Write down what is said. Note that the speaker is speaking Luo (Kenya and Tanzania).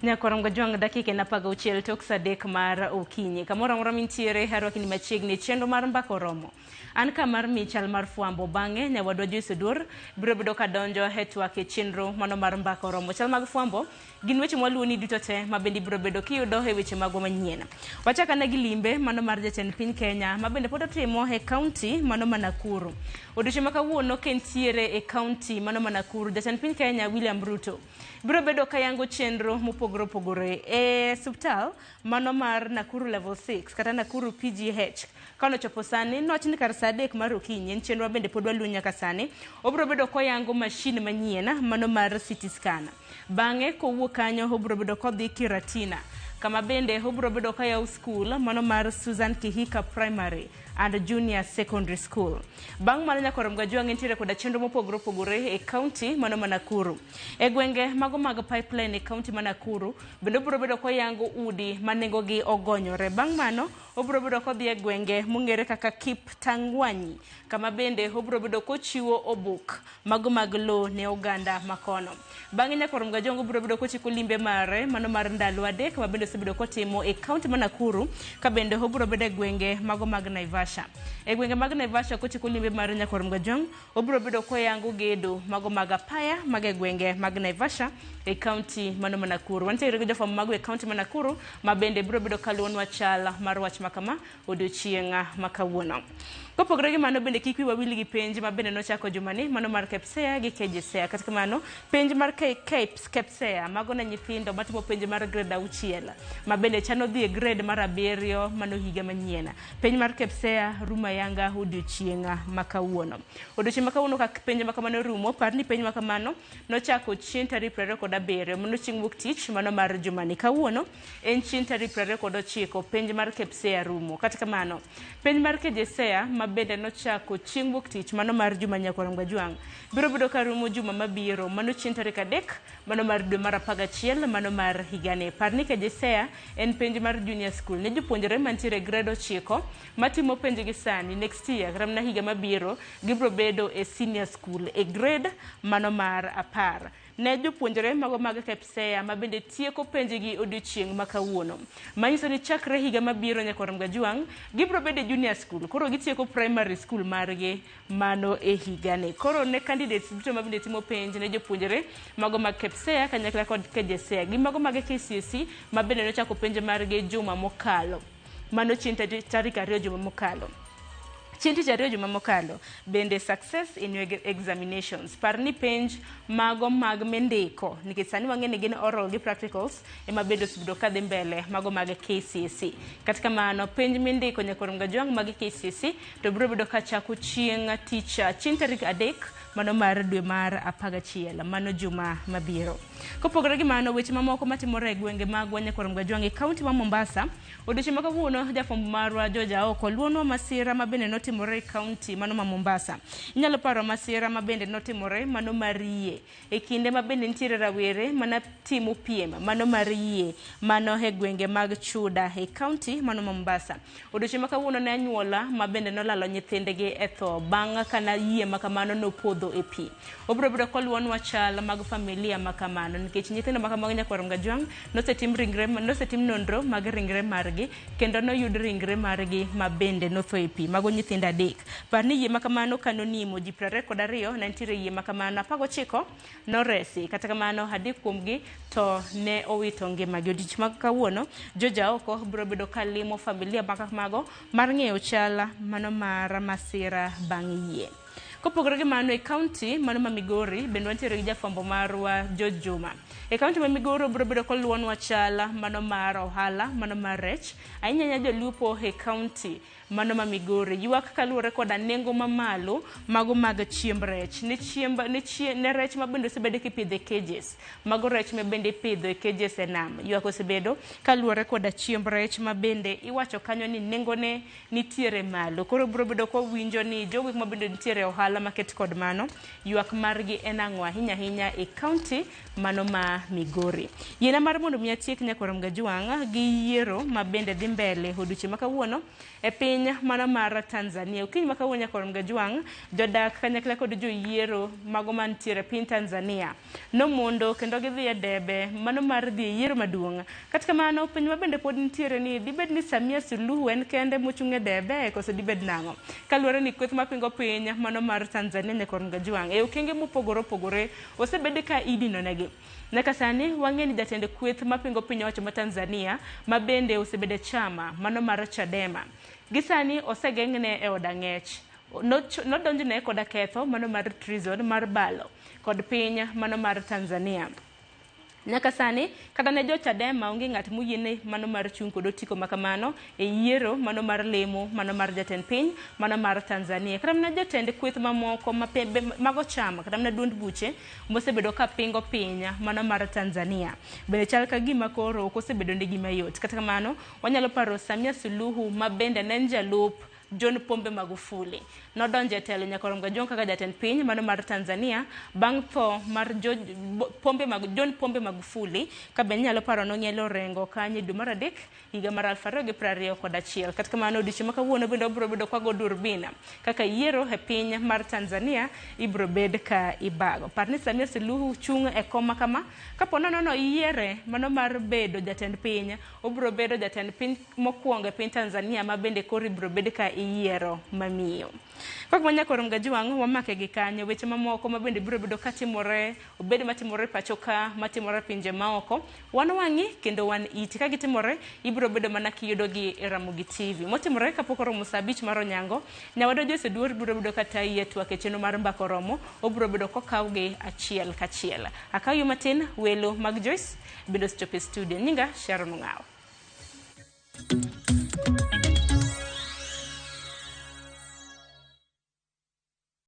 Nyakorom Gajwang' dakika en 16 tok sa 3 mar okinyi. Kamoro amora mintiere arwaki ni machiegni e chenro mar mbaka oromo. An ka mar mi chal mar fwambo bang'e nyawadwa Joyce Oduor biro bedo ka donjo e twak e chenro mano mar mbaka oromo. Chal mag fwambo gin weche mwaluwoni duto te ma bende ibiro bedo kiyudo e weche magwa manyien. Wachak ane gi limbe mano mar jatend piny Kenya ma bende pod otimo e kaunti mano ma Nakuru. Odiochieng' ma kawuono ka entiere e kaunti mano ma Nakuru, jatend piny Kenya William Ruto biro bedo ka yango chenro mopogore opogore e suptal mano mar Nakuru Level 6 kata Nakuru PGH. Kane ochopo sani, nowach ni kar saa 3 mar okinyi, en chenro ma bende pod waluwo nyaka sani, obiro bedo koyango mashin manyien mano mar CT scan. Bang'e kowuok kanyo obiro bedo kodhi Kiratina, kama bende obiro bedo koyawo skul mano mar Susan Kihika Primary and Junior Secondary School. Bang' mano Nyakorom Gajwang' entiere koda chenro mopogore opogore e kaunti mano ma Nakuru. E gwenge mago mag pipeline e kaunti ma Nakuru, bende obiro bedo koyango udi ma nengogi ogonyore. Bang' mano, obiro bedo kodhi e gwenge mong'ere kaka Kiptangwanyi, kama bende obiro bedo kochiwo obok mago mag lowo ne oganda makono. Bang'e Nyakorom Gajwang' biro bedo kochiko limbe mare mano mar ndalo 3 ma bende osebedo kotimo e kaunti ma Nakuru ka bende obiro bedo e gwenge mago mag Naivasha. E gwenge mag Naivasha kochiko limbe mare Nyakorom Gajwang' obiro bedo koyango gedo mago mag apaya mag e gwenge mag Naivasha e kaunti mano ma Nakuru. Wantiere gi jofwambo mago e kaunti ma Nakuru ma bende biro bedo kaluwonwa chal mar wach ma kama odiochieng' ma kawuono. Kopogore gi mano bende kik wiwa wil gi penj ma bende nochako jumani mano mar KPSEA gi KJSEA. Kata kamano penj mar KPSEA mago ne nyithindo matimo penj mar grade 6 ma bende chano dhi e grade mar 7 mano higa manyien. Penj mar KPSEA rumo ayanga odiochieng' ma kawuono. Odiochieng' ma kawuono ka penj ma kamano rumo, par ni penj ma kamano nochako chieng' tarik 27 mano chieng' wuok tich mano mar jumani. Kawuono en chieng' tarik 29 penj mar KPSEA rumo. Kata kamano, penj mar KJSEA ma bende nochako chieng' wuok tich mano mar juma Nyakorom Gajwang' biro bedo ka rumo juma mabiro mano chieng' tarik 3 mano mar dwe mar 11 mano mar higani. Par ni KJSEA en penj mar junior school ne jopuonjre mantiere e grade 9 matimo penj gi sani next year kata mana higa mabiro gibiro bedo e senior school e grade mano mar 10. Ne jopuonjre mago mag KPSEA ma bende tieko penjgi odiochieng' ma kawuono. Manyiso ni chakre higa mabiro Nyakorom Gajwang' gibiro bedo e junior school, koro gitieko primary school margi mano e higani. Koro ne candidates duto ma bende timo penj ne jopuonjre mago mag KPSEA kanyakla kod KJSEA gi mago mag KCSE ma bende nochako penj margi juma mokalo. Mano chieng' tarik 2 juma mokalo. Chieng' tich 2 juma mokalo, bende success in your examinations. Par ni penj mago mag mindiko, nikech sani wang'e ni gin oral gi practicals, ema bende osebedo kadhi mbele mago mag KCSE. Kata kamano, penj mindiko Nyakorom Gajwang' mag KCSE to biro bedo kachako chieng' tich chieng' tarik 3 mano mar dwe mar 11 mano juma mabiro. Kopogore gi mano, weche mamoko matimore e gwenge magwa Nyakorom Gajwang' e kaunti ma Mombasa, odiochieng' ma kawuono jafwambo marwa George Aoko luonwa masira ma bende notimore e kaunti mano ma Mombasa. Inyalo paro masira ma bende notimore mano mar yie e kinde ma bende nitiere rawere mana timo piem mano mar yie mano e gwenge mag Chuda e kaunti mano ma Mombasa. Odiochieng' ma kawuono ne anyuola ma bende nolalo nyithindgi e tho bang' kana yie ma kamano nopodho e pi. Obiro bedo koluonwa chal mag familia ma kamano nikech nyithindo ma kamago Nyakorom Gajwang' nosetim ringre nosetim nonro mag ringre margi kendo noyud ringre margi ma bende notho e pi. Mago nyithindo 3. Par ni yie ma kamano kanonimo ji 22 ne nitiere yie ma kamano 19 noresi. Kata kamano 3 kuomgi to ne owito ngimagi. Odiochieng' ma kawuono George Aoko biro bedo kalimo familia ma kamago mar ng'eyo chal mano mar masira bang' yie. Kopogore gi mano e kaunti mano ma Migori bende wantiere gi jafwambo marwa George Juma. E kaunti ma Migori obiro bedo koluonwa chal mano mar ohala mano mar rech ahinya ahinya jolupo e kaunti mano ma Migori ywak kaluwore koda nengo mamalo mago mag chiemb rech ne chiemb ne chie, ne rech ma bende osebedo kipidho e cages mago rech ma bende ipidho e cages e nam ywak osebedo kaluwore koda chiemb rech ma bende iwacho kanyo ni nengone nitiere malo. Koro biro bedo kwawinjo ni jogo ma bende nitiere ohala maket kod mano ywak margi en ang'o ahinya ahinya e kaunti mano ma Migori. Yiena mar mondo mi atiek Nyakorom Gajwang' gi yiero ma bende dhi mbele odiochieng' ma kawuono e piny piny mano mar Tanzania. Okinyi ma kawuono nyaka orom gajwang', jodak kanyakla kod joyiero mago mantiere e piny Tanzania nomondo kendo gidhi e debe mano mar dhi e yiero maduong'. Kata kamano, penjo ma bende pod nitiere ni dibed ni Samia Suluhu en kende mochung' e debe koso dibed nang'o? Kaluwore ni kweth mapingo piny mano mar Tanzania nyaka orom gajwang' e okenge mopogore opogore osebed ka idinonegi. Nyaka sani wang'e ni jatend kweth mapingo piny owacho ma Tanzania ma bende osebedo e chama mano mar Chadema gi sani osegeng'ne e od ang'ech. Nodonjne koda ketho mano mar treason mar balo kod piny mano mar Tanzania. Nyaka sani kata ne jo Chadema onge ng'at moyiene mano mar chung' kod otiko ma kamano e yiero mano mar lemo mano mar jatend piny mano mar Tanzania. Kata mana jotend kweth mamoko mago chama kata mana duond buche mosebedo ka pingo piny mano mar Tanzania bende chal ka gima koro ok osebedo ne gima yot. Kata kamano wanyalo paro Samia Suluhu ma bende ne en jalup John Pombe Magufuli. Nodonjo e telo nyaka orom Gajwang' kaka jatend piny mano mar Tanzania bang' tho mar John Pombe Magufuli ka bende inyalo paro nong'ielo orengo kanyo e dwe mar adek higa mar 2021. Kata kamano odiochieng' ma kawuono bende wabiro bedo kwa go durbina kaka yiero e piny mar Tanzania ibiro bed ka ibago. Par ni Samia Suluhu chung' e kom ma kama kapo nono noyiere mano mar bedo jatend piny, obiro bedo jatend piny mokwongo e piny Tanzania ma bende koro ibiro bed ka iyiero mamiyo. Kok ma nyaka orom Gajwang' wamake gi kanyo weche mamoko ma bende biro bedo katimore obed matimore pacho ka matimore pinje maoko wan wang'i kendo wan iti ka gitimore ibiro bedo mana kiyudo gi e Ramogi TV. Motimore kapok oromo saa abich mar onyango nyawadwa Joyce Oduor biro bedo ka tayi e twak e chenro mar mbaka oromo obiro bedo kokawgi achiel kachiel. Akaw yo matin welo mag Joyce bende osechopo e studio. Nyinga Sharon Ong'awo.